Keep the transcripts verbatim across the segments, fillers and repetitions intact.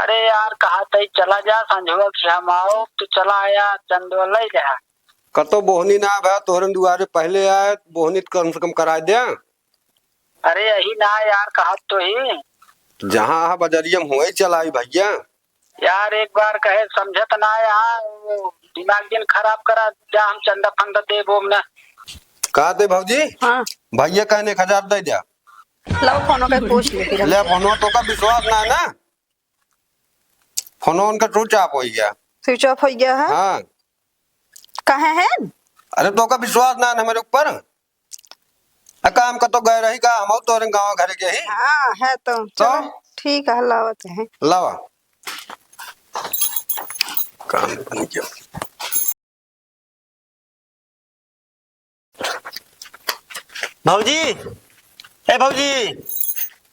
अरे यार, कहा तई चला जा, संझुआ के हम आओ, तू चला आया, चंदवा ले जा। कतो बोहनी ना भा, तोहरे दुआरे पहले आए, बोहनी त कम से कम कराए दे। अरे यही ना यार, कहत तो ही। जहाँ हा बजरिया में हुए चलाई भैया। यार एक बार कहे समझत ना यार, वो दिमाग दिन खराब करा, जा हम चंदा फंदा देबो ना। का दे भौजी? हाँ। भैया कहने एक हजार दे जा। लाओ फोनो के पूछ ले फिर। ले फोनो तो का विश्वास ना है ना? फोनो उनका switch off हो गया। Switch off हो गया है? हाँ। कहे हैं? अरे तो का विश्वास ना है हमारे ऊपर? आ, काम का तो गए रही का, हम तोरे गाँव घर के ही। हाँ, है तो। तो? चलो, ठीक है, लावत है। लावा। काम बन गया। भौजी, ए भौजी।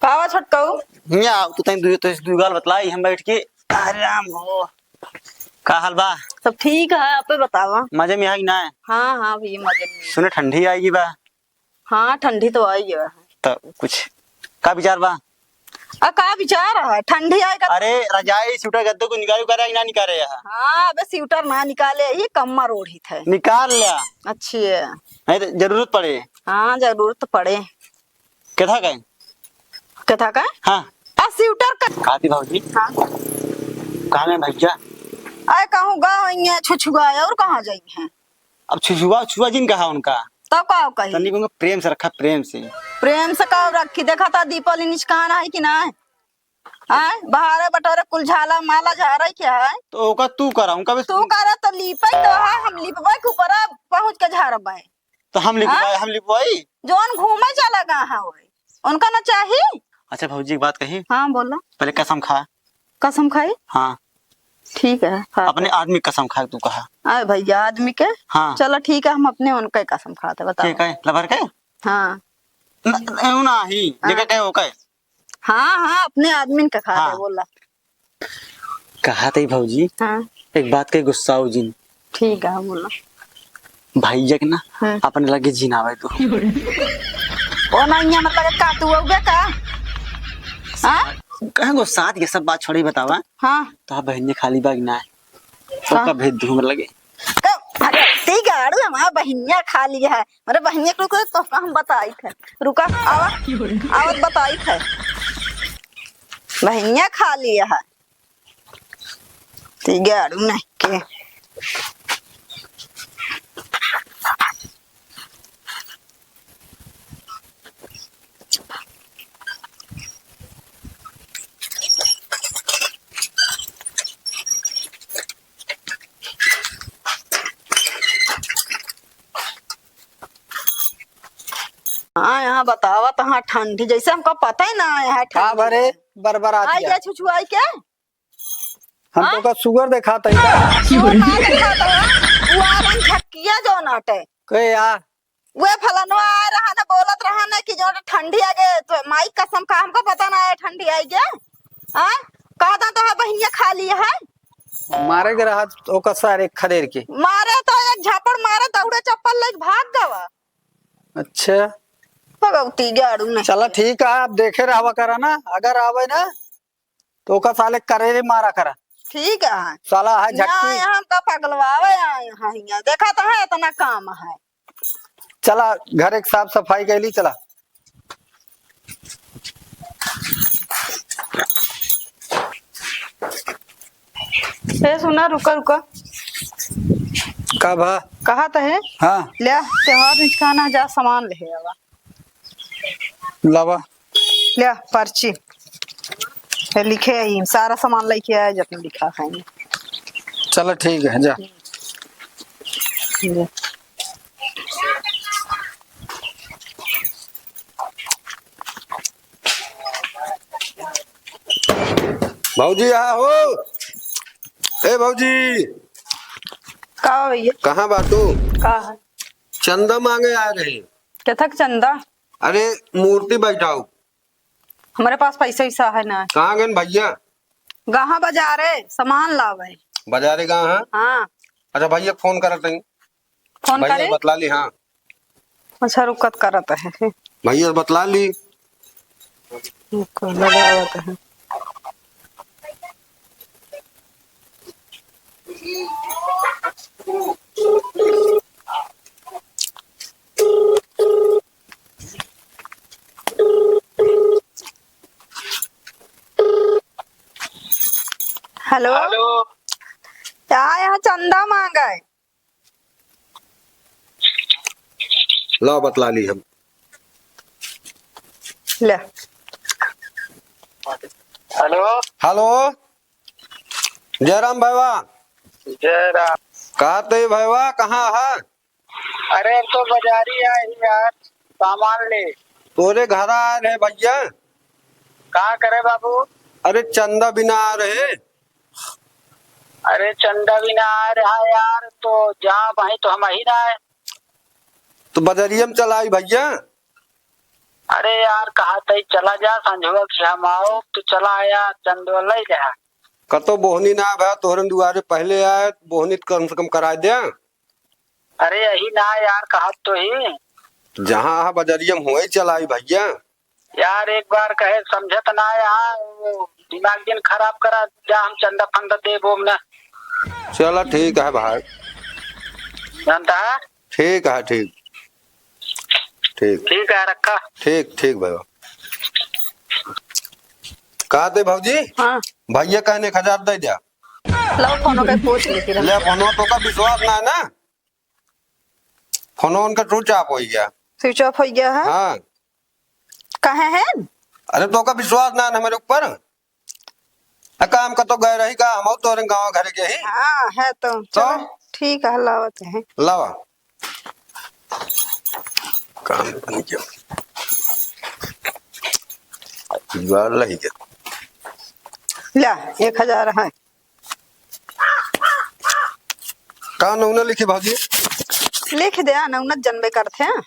का बा छोटकऊ? हियाँ आव, तू तनी दू, तो इस दू गाल बतलाई, हम बैठ के आराम हो। का हाल बा? सब ठीक है, आपे बतावा। मजे में है कि ना? हाँ, हाँ भैया, मजे में। सुने ठंडी आएगी बा। हाँ, ठंडी तो आई है। तो कुछ का विचार बा? आ, का विचार है? ठंडी आए का? अरे, रजाई, स्वेटर, गद्दे को निकाले, उकाले कि ना निकाले है? हाँ, अबे स्वेटर ना निकाले, ही कम्मा ओढ़ी थे। निकाल लिया। अच्छी है। नहीं तो जरूरत पड़े। हाँ, जरूरत पड़े। केथा का है? केथा का है? हाँ। आ, स्वेटर का। काती भौजी? हाँ। कहाँ गए भैया? आए, कहूँ गा होइए, छुछुआ, और कहाँ जाई हैं? अब छुछुआ, छुआ जिन कहा उनका। तब का कही? तनी को प्रेम से रखा, प्रेम से। प्रेम से का रखी? देखा था दीपावली निचकान है कि ना? आय, बहारे बटोरे कुल झाला माला झारे के है। तो ओका तू करा, उनका भी तू करा तो लीपे तो है, हम लिपबे के ऊपर पहुँच के झारबे। तो हम लिपवाई, हाँ? हम लिपवाई। जौन घूमे चला गा है वही, उनका ना चाही। अच्छा भौजी, एक बात कही। हाँ, बोला। पहले कसम खा। कसम खाई? हाँ। ठीक है, खा। अपने आदमी कसम खा, तू कहा। अरे भैया, आदमी के? हाँ। चलो ठीक है, हम अपने उनके कसम खाते, बताओ। के कहे? लवर के? हाँ। न, न, उ ना ही, हाँ। जेके कहे ओके। हाँ, हाँ, अपने आदमी के खाते, हाँ। बोला। कहा तई भौजी, हाँ। एक बात के गुस्साओ जिन। ठीक है, बोला। भैया के ना, हम्म। अपने लगे जिन आवे तू। ओ ना, इहाँ मतलब का तू अउबे का? हाँ? कहे गो साथ के सब बात छोड़ी बतावा। हाँ। तो बहन खाली बाग ना है। तो हाँ। का भेज दू हमरे लगे। तो, अरे, ठीक है, अरे, हमार बहिनिया खाली है। अरे बहिनिया के रुको, तो हम बताई थे। रुका, आवा, आवत बताई थे। बहिनिया खाली है। ती गाड़ू नहीं के। हाँ, यहाँ बतावा तो, हाँ, ठंडी, जैसे हमका पता ही ना है, यहाँ का ठंडी भरे है। बरबर आ आई गया। गया छुछुआई के? हम हाँ? तो का सुअर देखात है का? सुअर ना देखात है, वो आपन झक्किया जो नाटे। के या? वे फलनवा आ रहा ना, बोलत रहा ना कि जो ठंडी आ गए, तो माई कसम का हमको पता ना है ठंडी आई गए। हाँ? कहता तो है बहिनिया खाली है। मारे के रहा तो ओकर सारे खदेर के। मारे तो एक झापड़ मारे, दौड़े चप्पल लेके भाग गवा। अच्छा। भगवती गाड़ू नहीं। चला ठीक है, आप देखे रहवा करा ना, अगर आवे ना तो ओका साले करेरे मारा करा। ठीक है। साला है ना, झटकी। यहाँ का पगलवावे आए हैं हियाँ। देखा तो है, इतना काम है। चला, घर एक साफ सफाई कैली, चला। ए, सुना, रुका, रुका। का भा? कहा त है? हाँ। ल्या, त्योहार निचकाना जा, सामान ले आवा। लावा। ल्या, पर्ची। ए, लिखे आई, सारा सामान लेके आया, जितना लिखा है। चला, ठीक है, जा। ले। भौजी, आ हो। ए भौजी। का भैया? कहाँ बा तू? का है? चंदा मांगे आ रहे। केथक चंदा? अरे, मूर्ति बैठाओ। हमरे पास पैसा वैसा है ना। कहाँ गन भैया? गाहा बाजारे सामान लावे। बाजारे गाहा? हाँ। अच्छा, भैया फोन करत हई। फोन भैया करे? बतला ली, हाँ। अच्छा, रुकत करत है। भैया बतला ली। रुको, लगावत है। हेलो। हेलो। का यहाँ चंदा मांगे? लाओ, बतला ली हम। ले। हेलो। हेलो। जयराम भैया। जयराम। कहाँ ते भैया, कहाँ है? अरे, हम तो बजारी आए ही यार, सामान ले। तोरे घर आ रहे भैया। का करे बाबू? अरे, चंदा बिना आ रहे। अरे, चंदा बिना आ रहा यार, तो जा वहीं तो हम ही ना आए। तो बजरिया में चला आई भैया। अरे यार, कहा तई चला जा, संझुआ के हम आओ, तो चला आया, चंदवा ले जा। कतो बोहनी ना भा, तोहरे दुआरे पहले आए, बोहनी त कम से कम कराए दे। अरे यही ना यार, कहत तो ही। जहाँ हा बजरिया में हुए चलाई भैया। यार एक बार कहे समझत ना है, हाँ, वो दिमाग दिन खराब करा, जा हम चंदा फंदा देबो ना। चला ठीक है भाई। जानता है? ठीक है, ठीक। ठीक। ठीक है, रखा। ठीक, ठीक भैया। का दे भौजी? हाँ। भैया कहने एक हजार दे दिया। लो, फोनो के पूछ लेती रह। ले, फोनो तो का विश्वास ना है ना? फोनो उनका switch off हो गया। Switch off हो गया है? हाँ। कहे हैं? अरे, तो का विश्वास ना है हमारे ऊपर? आ, काम का तो गए रही का, हम तोरे गाँव घर के ही। हाँ, है तो। तो? चलो, ठीक है, लावत है। लावा। काम बन गया। जुगाड़ लही गया। ला, एक हजार है। का नौना लिखी भाभी? लिख दे, नौना जनबे करते हैं।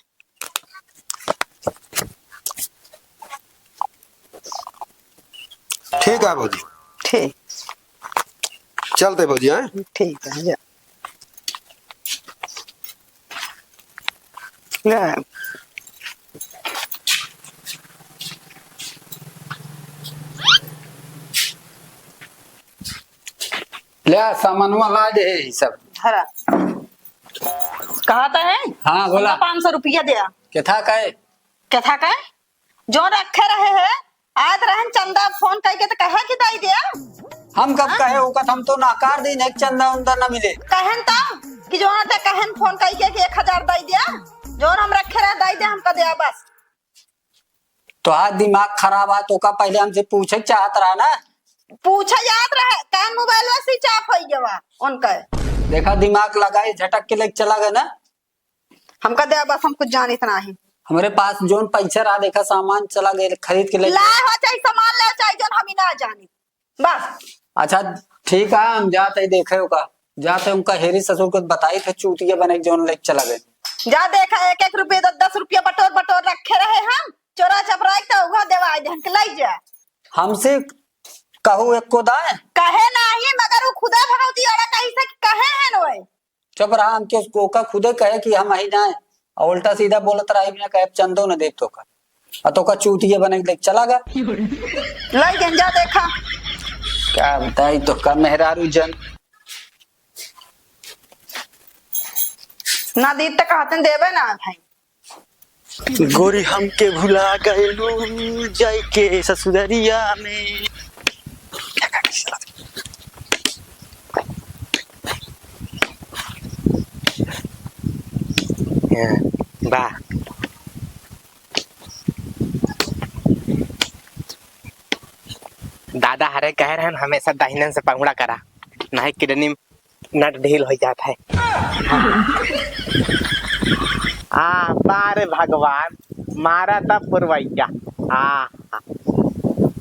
ठीक है भौजी। ठीक। चलते भौजी, हैं? ठीक है, जा। ले। ले, सामानवा ला दे, ई सब। धरा। कहा तो है? हाँ, बोला। हमका पाँच सौ रुपया दिया। केथा का है? केथा का है? जो रखे रहे हैं, आत रहन चंदा फोन कइके त कहे कि दइ दिया। हम कब हाँ? कहे ओका, हम तो नकार दीन, एक चंदा उंदा न मिले। कहन त कि जो आते कहन फोन कइके कि एक हजार दइ दिया, जो हम रखे रहे दइ दिया, हमका दिया बस। तो आज दिमाग खराब आ, तो का पहले हमसे पूछे के चाहत रहा ना? पूछे जात रहे, कान मोबाइल में switch off होइ गवा उनका। देखा दिमाग लगाए झटक के लेके चला गए ना। हमका दे बस, हम कुछ जानित नाही। हमरे पास जोन पैसा रहा, देखा, सामान चला गए, खरीद के ले। लाए हो चाहे सामान ले, चाहे जोन हम ही ना जानी, बस। अच्छा, ठीक है, हम जाते ही देखे होगा, जाते उनका हेरी ससुर को बताई थे, चूतिया बने के जोन लेके चला गए। जा देखा, एक एक रुपये, दस दस रुपये बटोर बटोर रखे रहे हम, चोरा चपराई तो उहो देवाई दे, हमके लाई जा। हमसे कहू एक को दाए? कहे नाही, मगर वो खुदा भगवती वाला कही से कि कहे हैं नोए। चुप रहा, हमके ओका खुदे कहे कि हम अही जाए, और उल्टा सीधा बोलत रहा, बिना कहे चंदो न देत तोका, और तोका चूतिया बने के देख चला गा। लाई गंजा देखा। का बताई तोका मेहरारू जन। ना दीत त कहतन देबे ना भाई। गोरी हमके भुला गइलू जाइके ससुररिया में। बा। दादा हरे कहे रहन, हमेशा दाहिनन से पहुड़ा करा, नहीं kidney नट ढील हो जात है। आ, बारे भगवान, मारा तब पुरवैया। आ,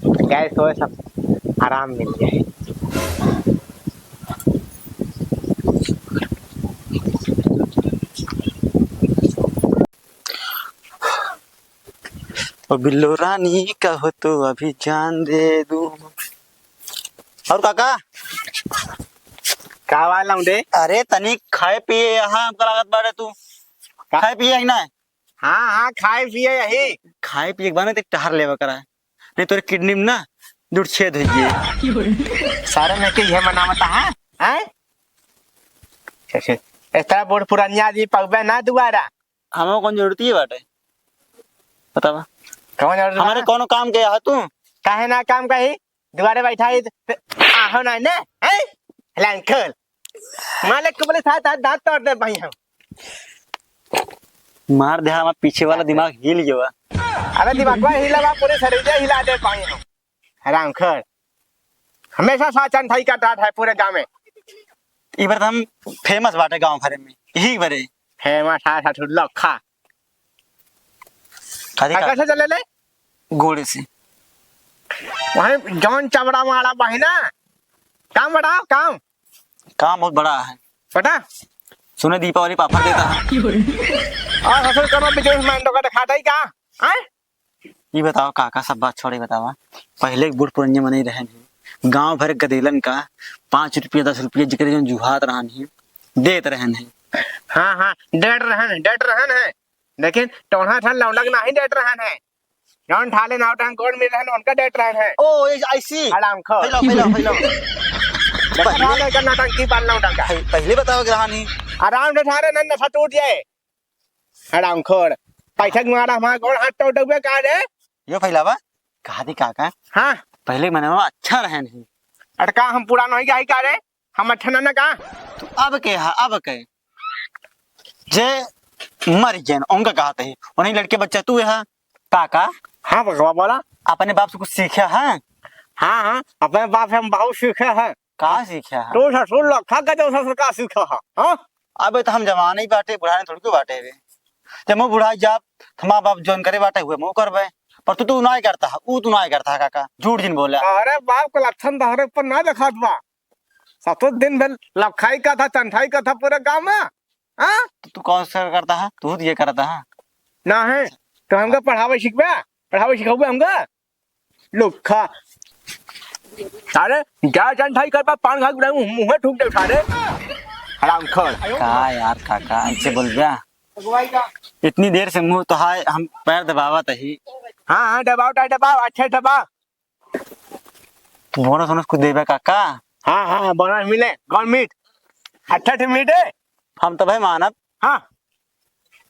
गैस वैस सब आराम मिल गए। ओ बिल्लो रानी कहो तो अभी जान दे दूँ। और काका? का वाला हूँ रे? अरे तनी खाए पिए यहाँ हमका लागत बाड़े तू। का? खाए पिए ही ना? हाँ, हाँ, खाए पिए यही। खाए पिए के बहाने देख टहर लेवे करा। नहीं तोरे kidney में ना दुर्छेद हो गई। सारे में के ये मनावता है, हैं? इस तरह बूढ़ पुरानिया आदमी पगबे ना दुआरा। हमको कौन जरूरत ही बाटे? बतावा। कौन जरूरत हमारे बा? कौनो काम के है तू? काहे ना काम कही? दुआरे बैठा ही त-, आहो ना ने? लंखल। मालिक को बोले, साथ, साथ दांत तोड़ दे भाई हम। मार दे, हमार पीछे वाला दिमाग हिल गया। अरे दिमाग हिला बा, पूरे शरीर हिला दे भाई हम। हरामखोर। हमेशा साचन थाई का डांट है पूरे गांव में। ई बार तो हम famous बाटे गांव भरे में। यही बरे। Famous है, साठ लोग खा। खाली आ, का? कैसे चले ले? गोड़े से। वहीं जौन चबड़ा मारा बा ही ना। काम बढ़ाओ, काम। काम बहुत बड़ा है। बता। सुने दीपावली पे offer देता है। और ससुर कौनो business mind का दिखाता ही का? हैं? ये बताओ काका, सब बात छोड़े बतावा। पहले के बूढ़ पुरनिया मनई रहन है, गांव भर के गदेलन का पाँच रुपया, दस रुपया जिकरे जौन जुहात रहन है, देत रहन है। हाँ, हाँ, देत रहन है, देत रहन है। लेकिन टोढ़ा ठन लौंडा के नाही देत रहन है। जौन ठाले नाव टांग गोड़ मिल रहन, उनका देत रहन है। ओ, ऐ-, ऐसी? हरामखोर। फैलाओ, फैलाओ, फैलाओ। देखा पहले ठाले का नौटंकी पाल लौंडा का। पह-, पहले बताओ कि रहन ही। आराम से ठाले, नन नशा टूट जाए। हरामखोर। पैसा के मारा हमारा गोड़ हाथ टूट गया का रे? यो फैलावा, कहा थी काका? हाँ। पहले मनवा अच्छा रहन ही। अरे का हम पुरान हो गया ही का रे? हम अच्छा ना, ना का? तू अब के हा, अब के? जे मर गए, उनका कहते हैं, उन्हीं लड़के बच्चा तू है। काका? हाँ बकवा, बोला। अपने बाप से कुछ सीखे है? हाँ, हाँ, अपने बाप से हम बहुत सीखे हैं। का सीखे है? तू ससुर लखा के जो ससुर का सीखे है, हाँ? अबे तो हम जवान ही बाटे, बुढ़ाने थोड़ी को बाटे बे। जब मैं बुढ़ा जाब, तो माँ बाप जौन करे बाटे हुए मैं करबे। पर तू, तू ना करता है, ऊ तू ना करता है काका, झूठ जिन बोला। अरे बाप के लक्षण तोहरे पर ना देखात बा। ससुर दिन भर लखाई का था, चंठाई का था पूरे गांव में। हाँ? तो तू कौन सा करता है? तू तो ये करता है। ना है, तो हमका पढ़ावे सिखबे? पढ़ावे सिखावे हमका? लोग खा। सारे जा चंठाई कर पा, पान खा के मुंह, मुंह थूक दे सारे। हरामखोर। का यार काका, ऐसे बोल गया? इतनी देर से मुंह तो हाय, हम पैर दबावत ही। हाँ, हाँ, दबाओ, टाइट दबाओ, अच्छे दबाओ। तू बोनस वोनस कुछ देबे काका? हाँ, हाँ, हाँ, बोनस मिले, कौन मीट? अच्छा ठे मीट है। हम तबे मानब। हाँ।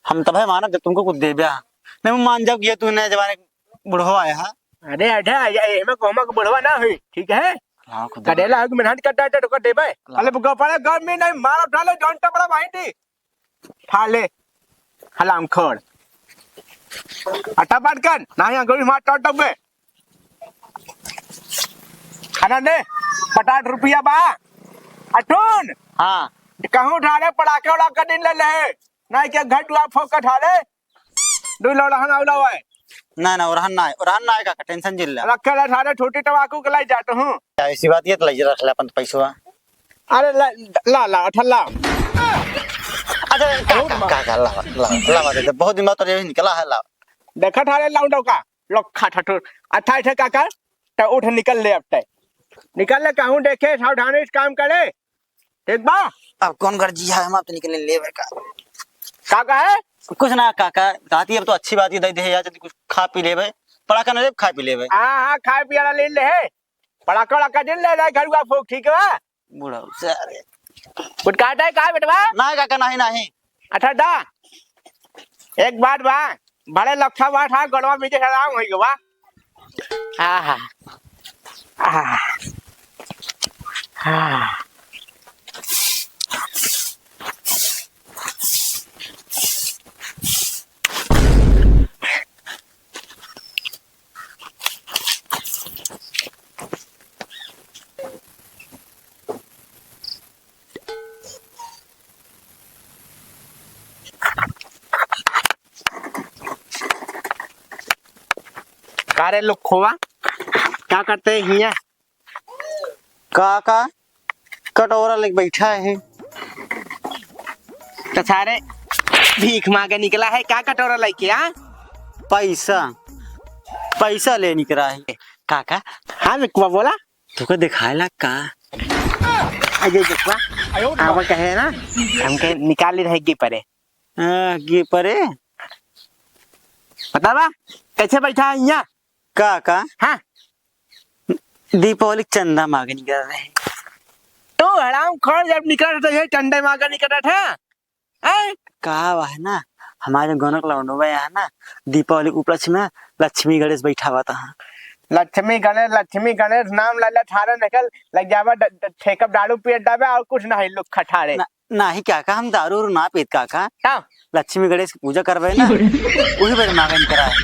हम तबे मानब जब तुमको कुछ देबे। नहीं, मैं मान जाब कि ये तू नए जमाने के बुढ़वा आया है। अरे, अरे, ये, ये में कोमा के बुढ़वा ना हुई, ठीक है? हाँ, खुद करेला हो कि मेहनत करता है, तो देबे। ला। अरे, बुका पड़े, गर्मी नहीं, मारो, डालो, जौन टपरा भाई थी। खा ले, हलामखोर। अटा बात कर, ना यहाँ गोली मार टॉप टॉप में। खाना दे, पचास रुपया बा। अठुन। हाँ। कहूँ उठा ले, पड़ाके उड़ाके दिन ले ले। ना के घर दुआर फोक के उठा ले। दुई लोड़हन आउला हुआ है। ना, ना, ओरहन ना है, ओरहन ना है काका, tension जिन ले। रखे ले सारे छोटी तंबाकू के लाई जात हूँ। ऐसी बात ये तो ले रख ले अपन पैसवा। अरे ला, ला, ला, अच्छा ला। अच्छा, का, का, का, का, ला, ला, ला, ला, दे, बहुत दिन बाद तो ये निकला है, ला। देखा था रे लाउंडो का, लोग खा ठठुर। अच्छा, अच्छा, काका, तो उठ निकल ले अब तय। निकल ले, कहूँ देखे, सावधानी से काम करे। ठीक बा? अब कौन गर्जी है, हम आप तो निकले लेवे का। का कहे? कुछ ना काका, कहती अब तो अच्छी बात ही दे दे यार, जल्दी कुछ खा पी लेवे। पड़ाका ना लेब, खा पी लेवे। हाँ, हाँ, खाए पिए वाला ले ले है। पड़ाका वड़ाका जिन ले जाए घरुआ फोक, ठीक बा? बुढ़ऊ सारे। कुछ कहता है का बेटवा? ना काका, नहीं, नहीं। अच्छा दा, एक बात बा, बड़े लच्छा बा था, गड़वा बीचे सलाम होई गवा। आहा। आहा। आहा। का रे लोग खोवा, का करते हैं हियाँ? का, का? कटोरा लेके बैठा है। तो सारे भीख मांगे निकला है, का कटोरा लेके, आ? पैसा, पैसा ले निकला है। का, का? हाँ, बिकुआ बोला। तुका दिखाए ला का? अजय बिकुआ, आवा कहे ना, हमके निकाल रहे गे परे। आ, गे परे? बतावा, कैसे बैठा है यहाँ? का, का? हाँ। दीपावली के चंदा मांगे निकल रहे। तो हराम खोर जब निकल रहे तो ये चंदा मांगे निकल रहे थे। हैं? का हुआ है ना, हमारे गौनक लौंडवा यहाँ ना, दीपावली के उपलक्ष्य में लक्ष्मी गणेश बैठा हुआ था। लक्ष्मी गणेश, लक्ष्मी गणेश नाम ले ले, ठारे निकल, लग जाबा ड-, ड-, ठेकब दारू पिए डाबे और कुछ नहीं, लुक खठारे। ना, नाही काका, हम दारू उरू ना पीत काका। हाँ। लक्ष्मी गणेश की पूजा करबे ना, वही बदे मांगन करा है।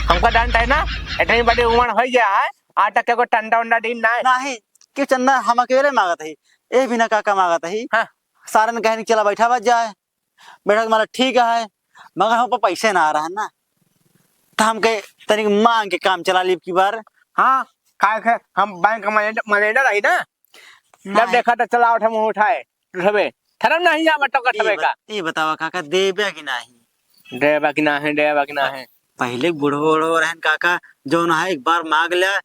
हमका जानता है ना, इतनी बड़ी उम्र हो गया है, आज तक को टंडा उंडा दिन ना है। नाही, क्यों चंदा हम अकेले मांगत ही, ए बिना काका मांगत ही। हाँ। सारन कहन चला बैठा बच जाए, बैठा के माला ठीक है, मगर हम पर पैसे ना आ रहा है ना, तो हम कहे तनिक मांग के काम चला ली की बार। हाँ, काहे के हम बैंक का मैनेजर, मैनेजर रही ना, जब नहीं। देखा तो चला उठा मुंह उठाए, उठबे, धर्म नहीं आवा तो ये कटबे बत-, का। ये बतावा काका, देबे कि नाही? देबा कि नाही, देबा कि नाही। पहिले बुढ़ो उढ़ो रहन काका, जौन है एक बार मांग लिया,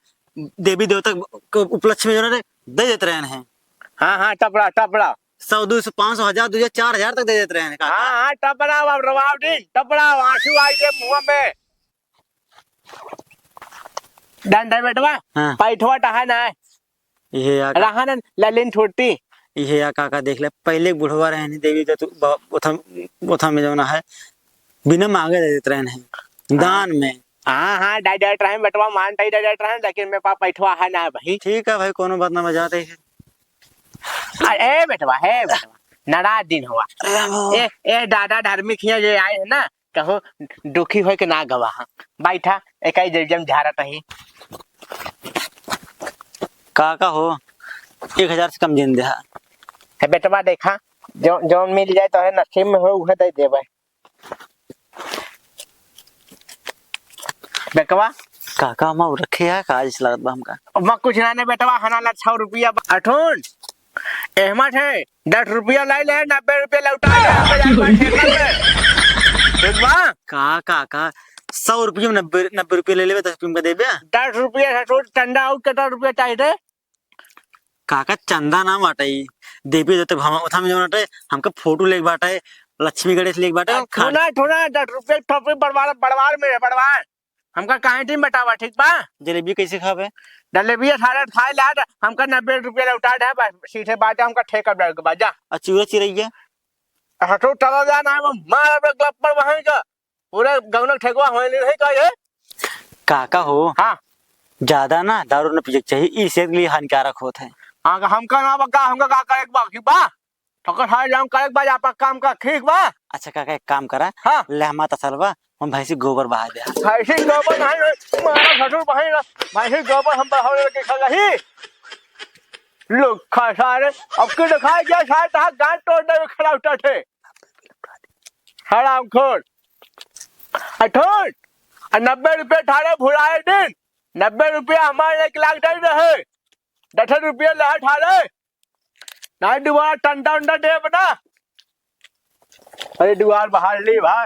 देवी देवता के उपलक्ष्य में जौन है, दे देत रहन है। हाँ, हाँ, टपड़ा, टपड़ा। सौ, दो सौ, पाँच सौ, हजार, दो हजार, चार हजार तक दे देत रहन काका। हाँ, हाँ, टपड़ा, अब रवाव दिन, टपड़ा, आंसू आई के मुंह में। डंडा बेटवा, हाँ। पैठवा टहा ना है। इहे या का-, रहा ना ललिन ठोटी। इहे या काका देख ले, पहिले बुढ़वा रहन ही देवी तो तू ब-, ओथम, ओथम में जौन है, बिना मांगे दे देत रहन है, हाँ। दान में। हाँ, हाँ, दे देत रहन बेटवा, मान दे देत रहन, लेकिन मेरे पास पैठवा है ना भाई। ठीक है भाई, कोनो बात ना, मैं जाते ही। अरे, ए बेटवा, हे बेटवा, नाराज दिन हुआ। अरे बाबा। ए, ए दादा धार्मिक हियाँ जे आए हैं ना, कहूँ दुखी होए के ना गवा, हाँ। बैठा, एकाई जल जम झारत ही। काका हो, एक हजार से कम जिन देहा। हे बेटवा, देखा, जो, जौन मिल जाए तो है नसीब में हो, उहे दे देबे। बेटवा। काका, हम रखे है, का जैसे लागत बा हमका? ओमा कुछ ना ने बेटवा, हना ला सौ रुपया बा। अठुन, एहमा थे, दस रुपया लाई ले, नब्बे रुपया लौटा दे, हम बाजार में ठेका ले। ठीक बा? का, का, का, सौ रुपया में नब्बे, नब्बे रुपया ले लेबे, दस रुपया में दे देबे? दस रुपया से तो चंदा और कितना रुपया चाहिए थे? काका, चंदा ना बाटे, देवी देवता हम, ओथा में जौन बाटे, हमका फोटो लेके बाटे, लक्ष्मी गणेश लेके बाटे, और खान- ठोना, ठोना, दस रुपया थोपड़ी बड़वार, बड़वार में है, बड़वार। हमका काहे टीम बतावा, ठीक बा? जलेबी कैसे खाबे? जलेबी अठारह खाए ला, हमका नब्बे रुपया लौटा दे, बस सीधे बात है, हमका ठेका बैठ के बा, जा। आ चूरा चिरैया? हटो, चला जा ना, वो मार अब गप्पड़ वहीं का। पूरे गौनक ठेकवा होए नहीं, नहीं का ये? काका हो, हाँ। ज्यादा ना दारू न पिए के चाहिए, ई सेहत के लिए हानिकारक होत है। हाँ, तो हमका ना बा, का, हमका का करे के बा, ठीक बा? ठोकर खाए जाऊं, करे के बा, आपका काम का, ठीक बा? अच्छा काका, एक काम करा, हाँ। ले हमार तसलवा, हम भैंसी गोबर बहा दे। भैंसी गोबर नहीं, मारा ससुर बहिन, भैंसी गोबर हम बहावे के खा रही। लोग खा सारे, अब के दिखाई गया, सारे तहां गांड तोड़ दे, खड़ा उठा थे। हरामखोर। अठोर, आ नब्बे रुपया ठारे भुलाए दिन, नब्बे रुपया हमारे एक लाख दे रहे, दस रुपया ले ठारे, ना दुबारा टंडा उंडा देब ना। अरे दुआर बहार ली भाई,